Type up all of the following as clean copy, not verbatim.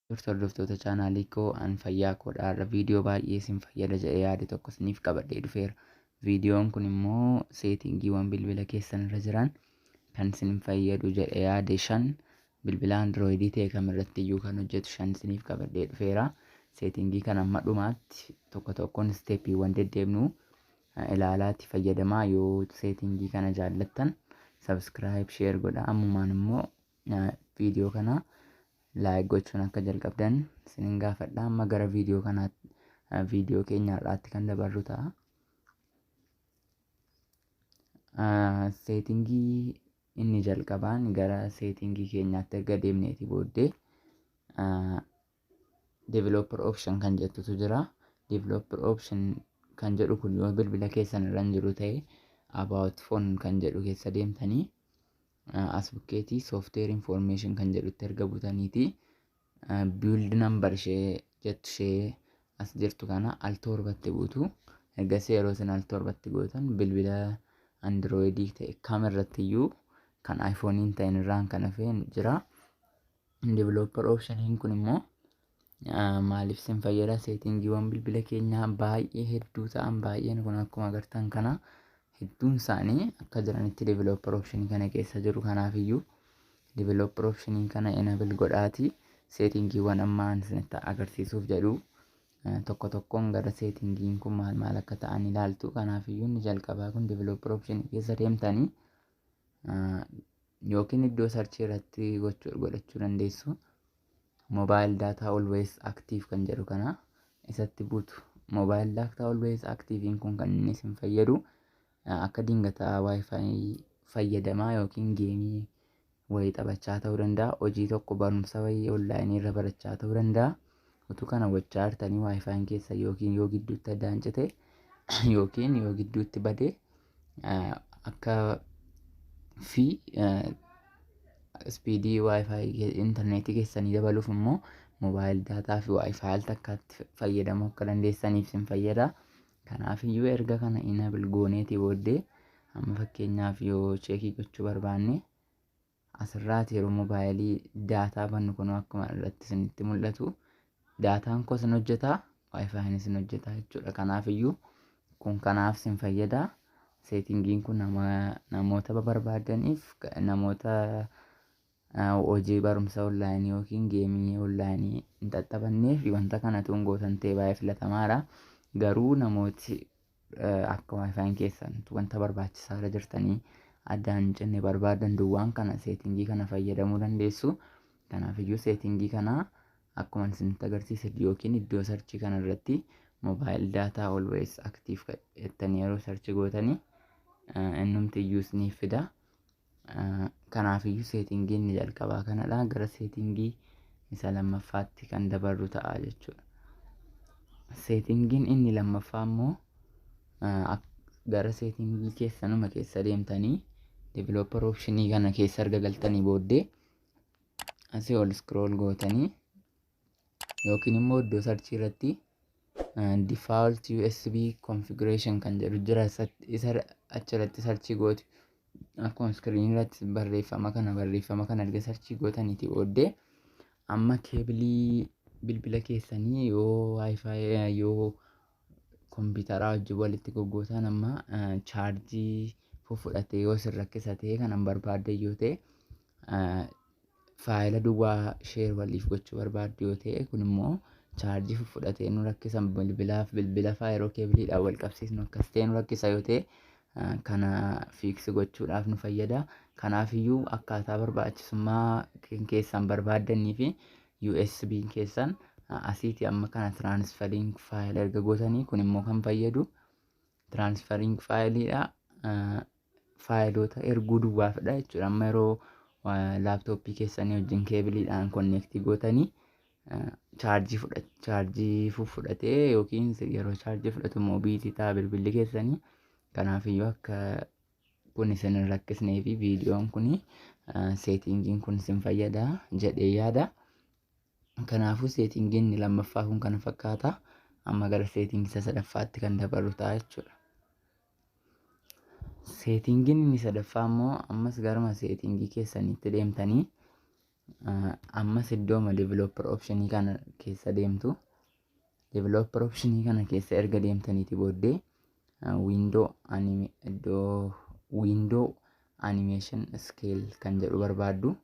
Dursa hordoftoota chaanaalii koo, an fayyaa koodha. Har'a viidiyoo baay'ee isin fayyada jedhee yaade tokko isiniif qabadhee dhufeera. Viidiyoon kun immoo seetingiiwwan bilbila keessan irra jiran kan isin fayyadu jedhee yaade 5, bilbila androoyidii ta'e kamirratti iyyuu kan hojjetu 5 isiniif qabadhee dhufeera. Seetingii kan amma dhumaatti tokko tokkoon isteeppiiwwan deddeebinu ilaalaatti fayyadamaa. Yoo seetingii kana jaallattan subscribe, share godha. Ammumaan immoo viidiyoo kana like gochuun akka jalqabdan isinin gaafadha. Amma gara viidiyoo kanaatti, viidiyoo keenya har'aatti kan dabarru ta'a. Seetingii inni jalqabaan, gara seetingii keenyaatti erga deemneeti booddee, developer option kan jettutu jira. Developer option kan jedhu kun yoo bilbila keessan irra hin jiru ta'e, about phone kan jedhu keessa deemtanii, as bukkeetii software information kan jedhutti erga butaniiti, build number ishee jettu, ishee as jirtu kana al torbatti buutu. Ergasii yeroo isin al torbatti gootan, bilbila androidii ta'e kam irratti iyyuu kan iPhone ta'in irraan kan hafe jira. Developer optioniin kun immoo maaliif isin fayyada? Seetingiiwwan bilbila keenyaa baay'ee hedduu ta'an, baay'een kun akkuma agartan kana hedduun isaanii akka jiranitti developer optionii kana keessa jiru. Kanaaf iyyuu developer optionii kana enable godhaati seetingiiwwan ammaan isinitti agarsiisuuf jedhu tokko tokkoon gara seetingiin kun maal maal akka ta'an ilaaltu. Kanaaf iyyuu inni jalqabaa kun developer optionii keessa deemtanii yookiin iddoo searchii irratti godhachuu dandeessu. Mobile data always active kan jedhu kana isatti buutu. Mobile data always active kun kan inni isin fayyadu, akka dingataa wifi fayyadamaa yookiin geemii wayii taphachaa ta'uu danda'a. Hojii tokko, barumsa wayii onlaayinii irra barachaa ta'uu danda'a. Utuu kana gochaa jirtanii WiFiin keessa yookiin yoo gidduutti addaan cite yookiin yoo gidduutti bade, akka fi speedii WiFi intarneetii keessanii dabaluuf immoo mobile data fi WiFi al takkaatti fayyadamuu akka dandeessaniif isin fayyada. Kanaaf iyyuu erga kana enable gooneetii booddee, amma fakkeenyaaf yoo checkii gochuu barbaanne, asirraati yeroo mobile data bannu kun akkuma irratti isinitti mul'atu daataan koo isin hojjeta, WiFiin isin hojjeta jechuudha. Kanaaf iyyuu kun kanaaf isin fayyada. Seetingiin kun namoota barbaadaniif, namoota hojii barumsa onlaayinii yookiin geemii onlaayinii hin xaxxabanneef wanta kanatu hin gootan ta'e baay'ee filatamaadha. Garuu namooti akka WiFiin keessan wanta barbaachisaarra jirtanii addaan hin cinne barbaadan duwwaan kana seetingii kana fayyadamuu dandeessu. Kanaaf iyyuu seetingii kana akkuma isinitti agarsiise yookiin iddoo searchii kana irratti mobile data always active jettanii yeroo search gootanii innumti iyyuu isiniif fida. Kanaaf iyyuu seetingii inni jalqabaa kanadha. Gara seetingii isa lammaffaatti kan dabarru ta'a jechuudha. Seetingiin inni lammaffaa immoo gara seetingii keessanuma keessa deemtanii, developer optionii kana keessa erga galtanii booddee, asii ol scroll gootanii yookiin immoo iddoo searchii irratti default USB configuration kan jedhu jira, isa achirratti searchii gootu. Akkuma screen irratti barreeffama kana erga searchii gootaniiti booddee, amma keebilii bilbila keessanii yoo WiFi yoo kompiitaraa wajjin walitti goggootan, amma chaarjii fudhatee yoo isin rakkisa ta'e, kanan barbaadde yoo ta'e, faayila duwwaa share waliif gochuu barbaaddu yoo ta'e, kun immoo chaarjii fudhatee nu rakkisa, bilbilaaf bilbila faa yeroo keebiliidhaan wal qabsiisnu akkas ta'e nu rakkisa yoo ta'e, kana fix gochuudhaaf nu fayyada. Kanaafiyyuu akkaataa barbaachisummaa keessan barbaaddanii fi USB keessan asiiti amma kana transferring file erga gootanii, kun immoo kan fayyadu transferring faayiliidha. Faayiloota erguu duwwaafidha jechuudha. Amma yeroo laaptooppii keessanii wajjin keebiliidhaan connectii gootanii chaarjii fudhatee yookiin yeroo chaarjii fudhatu immoo busy ta'a bilbilli keessanii. Kanaafiyyuu akka kun isin hin rakkisnee fi viidiyoon kun, seetingiin kun isin fayyada jedhee yaada. Kanaafuu seetingiin inni lammaffaa kun kana fakkaata. Amma gara seetingii isa sadaffaatti kan dabarru ta'a jechuudha. Seetingiin inni sadaffaa immoo ammas garuma seetingii keessaniitti deemtanii Ammas iddooma developer optionii kana keessa deemtu. Developer optionii kana keessa erga deemtaniiti booddee window anime, iddoo window animation scale kan jedhu barbaaddu.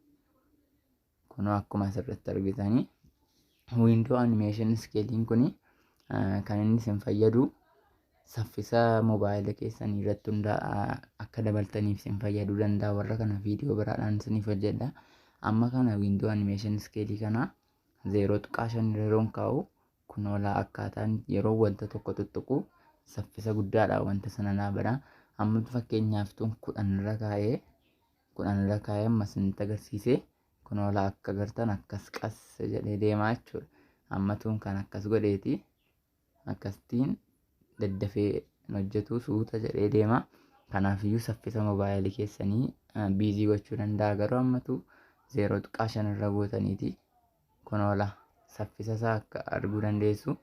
Kunoo akkuma asirratti argitanii window animation scalein kuni kan inni isin fayyadu saffisa moobaayila keessanii irratti hundaa'a akka dabaltaniif isin fayyaduu danda'a. Warra kana viidiyoo biraadhaan isiniif hojjedha. Amma kana window animation scale kana 0.5 yeroon kaa'u, kunoolaa akkaataan yeroo wanta tokko tuttuqu saffisa guddaadhaan wanta sana naa bana. Amma fakkeenyaaf tun 10 irra kaa'ee, 10 irra kaa'ee amma isinitti agarsiise, kunoolaa akka agartan akkas qas jedhee deemaa jechuudha. Amma tun kan akkas godheeti akkasitiin daddafee hojjetu, suuta jedhee deema. Kanaafiyyuu saffisa moobaayilii keessanii busy gochuu danda'a. Garuu ammatu 0.5 irra gootaniiti, kunoola saffisa isaa akka arguu dandeessu.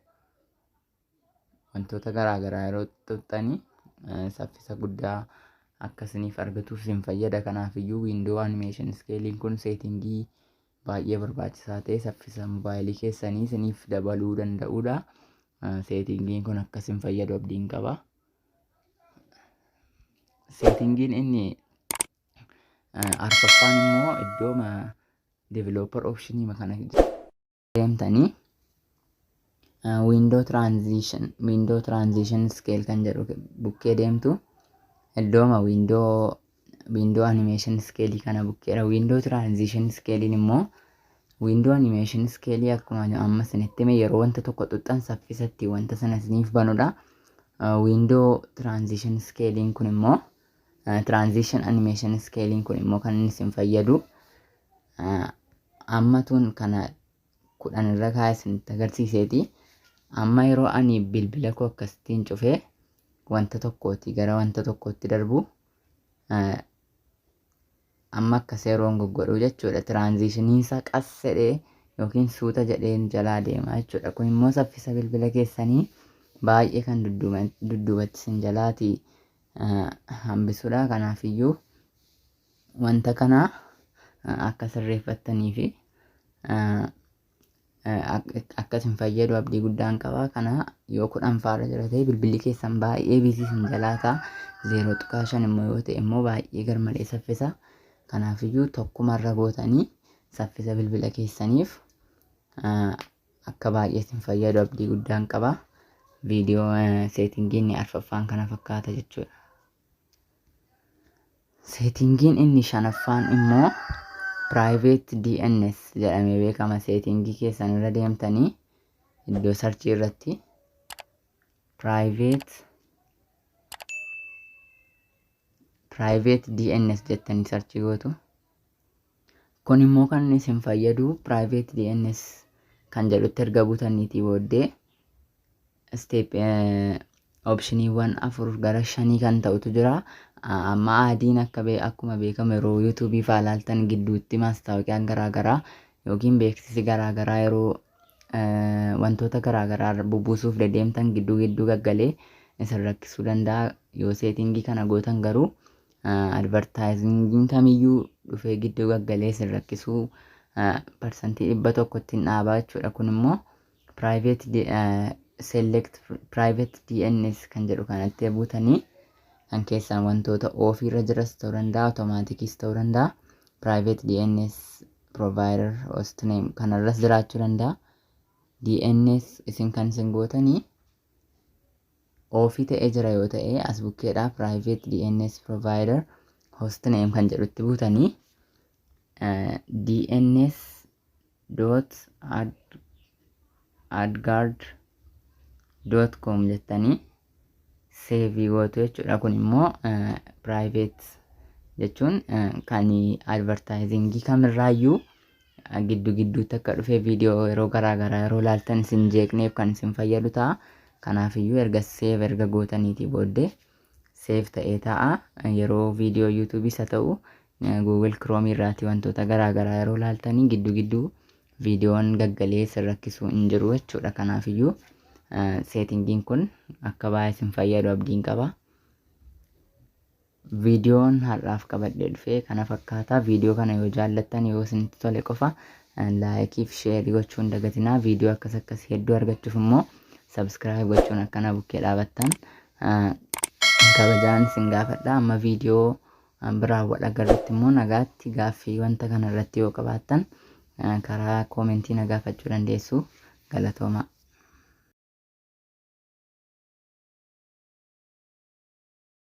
Wantoota garaagaraa yeroo tuqxanii saffisa guddaa akkasiniif argatuuf isin fayyada. Kanaafiyyuu window animation scalein kun settingii baay'ee barbaachisaa ta'e saffisa moobaayilii keessanii isiniif dabaluu danda'udha. Settingiin kun akkasin fayyadu abdiin qaba. Settingiin inni arfaffaan immoo iddooma developer optionii kana deemtanii window transition scale kan jedhu bukkee deemtu. Iddooma window animation scale kana bukkeedha. Window transition scalein immoo, window animation scale akkuma amma isinitti hime, yeroo wanta tokko xuxxan saffisatti wanta sana isiniif banudha. Window transition scalein kun immoo, transition animation scalein kun immoo kan inni isin fayyadu, amma tun kana 10 irra kaa'ee isinitti agarsiiseeti. Amma yeroo ani bilbila koo akkasittiin cufee wanta tokkooti gara wanta tokkootti darbu, amma akkas yeroon goggodhu jechuudha. Transitioniin isaa qas jedhee yookiin suuta jedhee jalaa deema jechuudha. Kun immoo saffisa bilbila keessanii baay'ee kan dudduubatti isin jalaati hambisuudha. Kanaafiyyuu wanta kana akka sirreeffattanii fi akka isin fayyadu abdii guddaan qaba. Kana yoo 10 faarra jira ta'e bilbilli keessan baay'ee busy isin jalaa ta'a. 0.5 immoo yoo ta'e immoo baay'ee garmalee saffisa. Kanaafiyyuu tokkumarra gootanii saffisa bilbila keessaniif akka baay'ee isin fayyadu abdii guddaan qaba. Viidiyoo settingiin inni arfaffaan kana fakkaata jechuudha. Settingiin inni shanaffaan immoo Private DNS jedhamee beekama. Settingii keessan irra deemtanii iddoo searchii irratti private DNS jettanii searchii gootu. Kun immoo kan inni isin fayyadu, Private DNS kan jedhutti erga butaniitii booddee step optioniiwwan afur gara shanii kan ta'utu jira. Amma adiin akka akkuma beekamu yeroo YouTubeii fa'aa ilaaltan gidduutti maastaawoqiyaan garaagaraa yookiin beeksisi garaagaraa yeroo wantoota garaagaraa bubbuusuuf deddeemtan gidduu gidduu gaggalee isin rakkisuu danda'a. Yoo settingii kana gootan garuu advertisingiin kamiyyuu dhufee gidduu gaggalee isin rakkisuu 100% hin dhaabaa jechuudha. Kun immoo private select private DNS kan jedhu kanatti buutanii kan keessaan wantoota offiirra jiras ta'uu danda'a, automaticis ta'uu danda'a. Private DNS provider hostname kanarras jiraachuu danda'a. DNS isin kan isin gootanii offii ta'ee jira yoo ta'e, as bukkeedha private DNS provider hostname kan jedhutti buutanii dns.adguard.com jettanii saveii gootu jechuudha. Kun immoo private jechuun kan advertisingii kamirraayyuu gidduu gidduutti akka dhufee viidiyoo yeroo garaagaraa yeroo ilaaltan isin jeeqneef kan isin fayyadu ta'a. Kanaafiyyuu erga save erga gootaniitii booddee save ta'ee ta'a. Yeroo viidiyoo YouTubeis haa ta'u Google Chrome irraati wantoota garaagaraa yeroo ilaaltanii gidduu gidduu viidiyoon gaggalee isin rakkisuu hin jiru jechuudha. Kanaafiyyuu settingiin kun akka baay'ee isin fayyadu abdiin qaba. Viidiyoon har'aaf qabadhee dhufe kana fakkaata. Viidiyoo kana yoo jaallattan, yoo isinitti tole qofa, like fi share gochuu hin dagatinaa. Viidiyoo akkas akkas hedduu argachuuf immoo subscribe gochuun akkana bukkee dhaabattan kabajaan isin gaafadha. Amma viidiyoo biraan wal agarrutti immoo nagaatti. Gaaffii wanta kana irratti yoo qabaattan karaa comment na gaafachuu dandeessu. Galatoomaa.